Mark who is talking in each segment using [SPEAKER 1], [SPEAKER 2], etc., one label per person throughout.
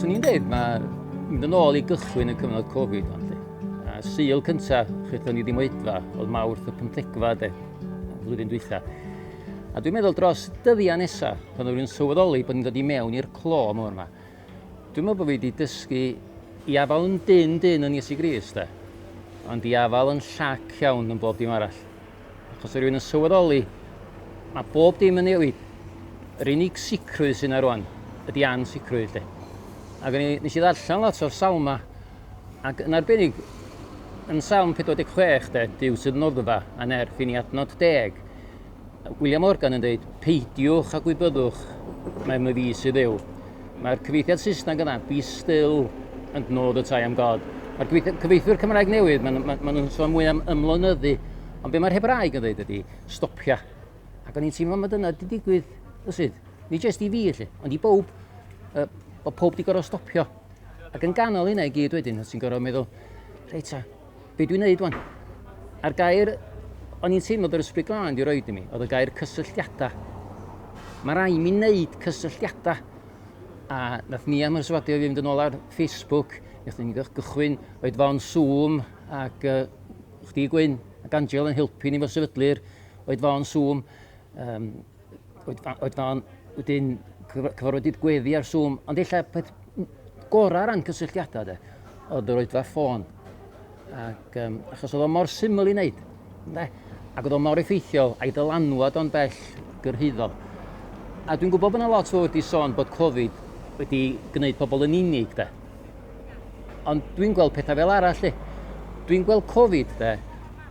[SPEAKER 1] swn i'n dweud, mae mynd yn ôl i gychwyn y cyfnod Covid ond lle. A Sul cynta, chwithon ni ddim oedfa, oedd Mawrth y pymthegfa de, flwyddyn dwytha. A dwi'n meddwl dros dyddiau nesa, pan oedd rhywun sylweddoli bod ni'n dod i mewn i'r clo mawr yma, dwi'n meddwl bod fi wedi dysgu i afael yn dyn dyn yn Iesu Grist, de, ond i afael yn llac iawn yn bob dim arall. Achos oedd rhywun yn sylweddoli, mae bob dim yn newid. Yr unig sicrwydd sy'n yna rwan ydy ansicrwydd, lle. Ac o'n i, nes i ddarllen lot o'r salma, ac yn arbennig yn Salm 46, de, Duw sydd noddfa a nerth i ni adnod deg, William Morgan yn dweud, peidiwch a gwybyddwch, mae my fi sydd Dduw. Mae'r cyfieithiad Saesneg yna, be still and know that I am God. Mae'r cyfieithwyr Cymraeg newydd, maen ma, ma nhw'n sôn mwy am ymlonyddu, ond be mae'r Hebraeg yn dweud ydy, stopia. Ac o'n i'n teimlo mae dyna wedi digwydd, ysyd. Nid jyst i fi, lle, ond i bawb, uh, bod pob wedi gorfod stopio. Ac yn ganol hynna i gyd wedyn, ti'n gorfod meddwl, reit ta, be dwi'n neud wan? A'r gair o'n i'n teimlo bod yr Ysbryd Glân wedi roed i mi, oedd y gair cysylltiadau. Mae rai mi wneud cysylltiadau. A nath ni am yswadio fi fynd yn ôl ar Facebook, nath ni gychwyn oedfaon Zoom, ac uh, chdi Gwyn ac Angel yn helpu ni fo sefydlu'r oedfaon Zoom. Um, oedfaon wedyn cyfarfodydd gweddi ar Zoom, ond ella peth gorau ran cysylltiadau de, oedd yr oedfa ffôn. Ac, um, achos oedd o mor syml i wneud, ynde? Ac oedd o mor effeithiol, a'i dylanwad o'n bell gyrhaeddol. A dwi'n gwybod bod yna lot fawr wedi sôn bod Covid wedi gwneud pobl yn unig, de. Ond dwi'n gweld pethau fel arall, de. Dwi'n gweld Covid, de,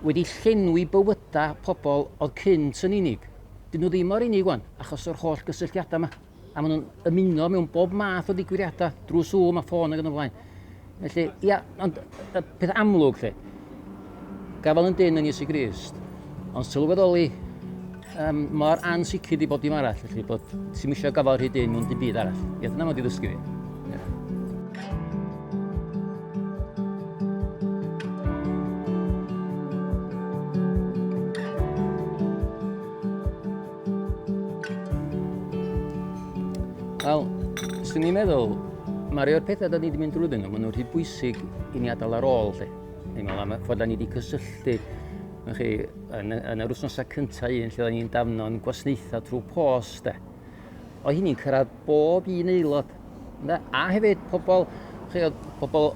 [SPEAKER 1] wedi llenwi bywydau pobl oedd cynt yn unig. Dyn nhw ddim mor unig wan, achos o'r holl gysylltiadau yma. A maen nhw'n ymuno mewn bob math o ddigwyddiadau, drwy Zoom a ffôn ac yn y blaen. Felly, ia, ond y peth amlwg, lle, gafael yn dyn yn Iesu Grist, ond sylweddoli um, mor ansicr di bod dim arall, felly bod ti'n eisiau gafael rhy dyn mewn dim byd arall. Ia, dyna mae'n di ddysgu fi. Yeah. Wel, swn i'n meddwl, mae rhai o'r pethau da ni wedi mynd drwyddyn nhw, maen nhw'n rhy bwysig i ni adael ar ôl, lle. Ni'n meddwl am y ffordd da ni wedi cysylltu, chi, yn, yn yr wythnosau cyntaf un lle da ni'n dafno'n gwasanaethau trwy post, de. O hynny'n cyrraedd bob un aelod. Ynde? A hefyd pobl, chi, oedd pobl,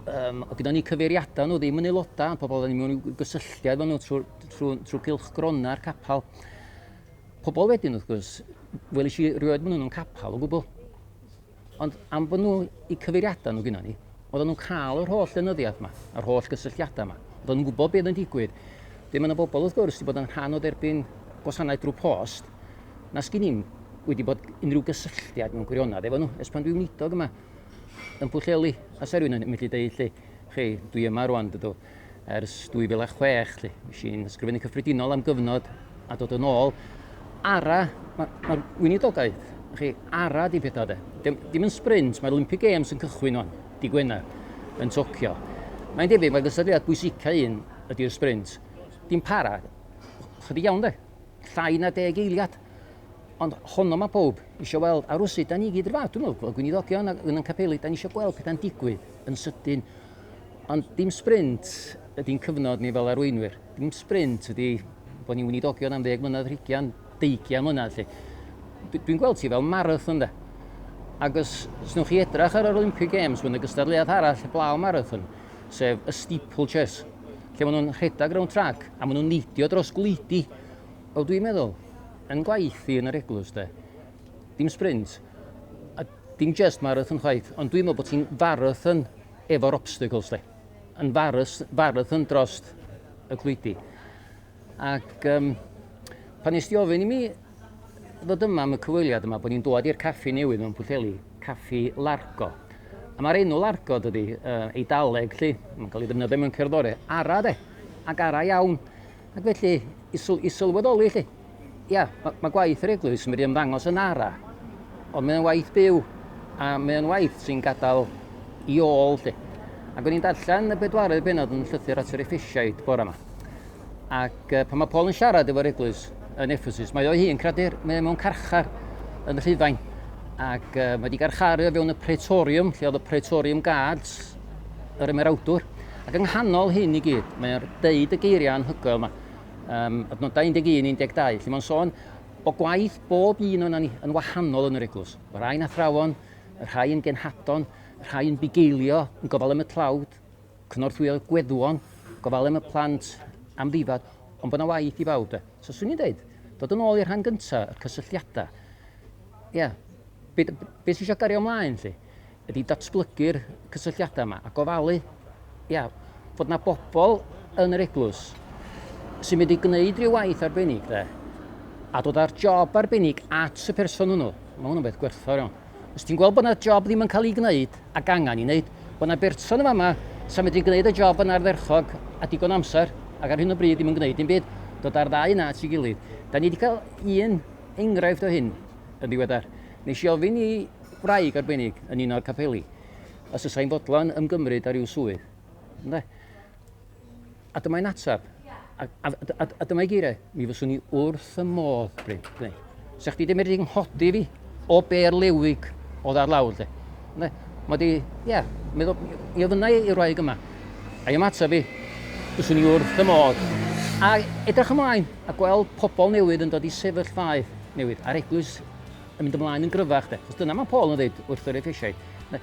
[SPEAKER 1] um, oedd gyda ni cyfeiriadau nhw ddim yn aelodau, pobl oedd ni mewn gysylltiad efo nhw trwy, trwy, trwy cylchgronau'r capel. Pobl wedyn, wrth gwrs, welis i rioed maen nhw'n capel o gwbl. Ond am bod nhw, i cyfeiriadau nhw gyda ni, oedden nhw'n cael yr holl lenyddiaeth yma, yr holl gysylltiadau yma. Oedden nhw'n gwybod beth yn digwydd. Dim yna bobl, wrth gwrs, wedi bod yn rhan o dderbyn gwasanaeth drwy post, na sgyn i'm wedi bod unrhyw gysylltiad mewn gwirionedd efo nhw, ers pan dwi'n weinidog yma yn Pwllheli. A sa rhywun yn medru deud, lle, chi, dwi yma rwan, dydw, ers 2006, lle, nes i'n ysgrifennu cyffredinol am gyfnod a dod yn ôl. Ara, mae'r ma weinidogaeth, chi, ara di pethau de. Dim, dim yn sprint, mae'r Olympic Games yn cychwyn o'n, di Gwener, yn Tokyo. Mae'n debyg, mae'r gystadleuaeth bwysica un ydy'r sprint. Dim para, chydig iawn de, llai na deg eiliad. Ond honno mae pob eisiau weld, a rwsut, da ni gyd yr fath, dwi'n meddwl, fel gweinidogion ac yn y capeli, da ni eisiau gweld pethau'n digwydd yn sydyn. Ond dim sprint ydy'n cyfnod ni fel arweinwyr. Dim sprint ydy bod ni'n weinidogion am ddeg mlynedd, rhigian, deigian mlynedd. Lle. Dwi'n gweld ti fel marathon de. Ac os, os newch chi edrach ar yr Olympic Games, mae'n y gystadleuaeth arall blaw marathon, sef y steeplechase, lle maen nhw'n rhedeg rownd trac a maen nhw'n neidio dros glwydi. Wel, dwi'n meddwl, yn gwaith i yn yr eglwys, de, dim sprint, a dim just marathon chwaith, ond dwi'n meddwl bod ti'n farathon efo'r obstacles, de. Yn farus, farathon dros y glwydi. Ac um, pan nes di ofyn i mi ddod yma am y cyfweliad yma, bod ni'n dod i'r caffi newydd mewn Pwllheli, Caffi Largo. A mae'r enw Largo, dydy, uh, Eidaleg, lle, mae'n cael ei ddefnyddio mewn cerddoriaeth, ara de, ac ara iawn. Ac felly, i, syl, i sylweddoli, lle, ia, mae, mae gwaith yr eglwys yn mynd i ymddangos yn ara, ond mae'n waith byw, a mae'n waith sy'n gadael i ôl, lle. Ac o'n i'n darllen y bedwaredd bennod yn llythyr at yr Effesiaid bore yma. Ac pan mae Paul yn siarad efo'r eglwys yn Ephesus, mae o'i hun, creadur, mae e mewn carchar yn Rhufain. Ac uh, mae wedi garcharu o fewn y Praetorium, lle oedd y Praetorium Guards, yr ymerawdwr. Ac yng nghanol hyn i gyd, mae'n deud y geiriau anhygoel yma, um, adnodau 11, 12, lle mae'n sôn bod gwaith bob un o'n ni yn wahanol yn yr eglwys. Y rhai'n athrawon, y rhai yn genhadon, y rhai yn bugeilio, yn gofal am y tlawd, cynorthwyo gweddwon, gofal am y plant amddifad, ond bod yna waith i bawb. De. So swn i'n dweud, dod yn ôl i'r rhan gyntaf, y cysylltiadau, ia, be, be sy'n eisiau gario ymlaen, lle, ydy datblygu'r cysylltiadau yma a gofalu, ia, fod na bobl yn yr eglwys sy'n mynd i gwneud rhyw waith arbennig, de, a dod â'r job arbennig at y person hwnnw. Mae hwnnw'n beth gwerthfawr iawn. Os ti'n gweld bod na job ddim yn cael ei gwneud ac angen ei wneud, bod na berson yn fama sy'n medru gwneud y job yn ardderchog a digon amser, ac ar hyn o bryd ddim yn gwneud dim byd, dod â'r ddau yna at ei gilydd. Da ni wedi cael un enghraifft o hyn yn ddiweddar. Nes i ofyn i wraig arbennig yn un o'r capeli, os fysa hi'n fodlon ymgymryd â rhyw swydd. Ynde? A dyma'n ateb. A, a, a, a dyma'i geiriau. Mi fyswn i wrth y modd, Bryn. Gwneud. Sa chdi ddim wedi nghodi fi o ber lewig oedd ar lawr, lle. Ynde? Mae di, ie, yeah, meddwl, i ofynnau i'r wraig yma. A'i ymateb fi, fyswn i wrth y modd. A edrych ymlaen a gweld pobl newydd yn dod i sefyllfaoedd newydd, a'r eglwys yn mynd ymlaen yn gryfach, de. Chos dyna mae Paul yn dweud wrth yr Effesiaid.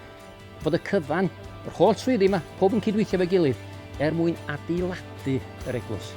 [SPEAKER 1] Fod y cyfan, yr holl swyddi yma, pob yn cydweithio efo'i gilydd, er mwyn adeiladu yr eglwys.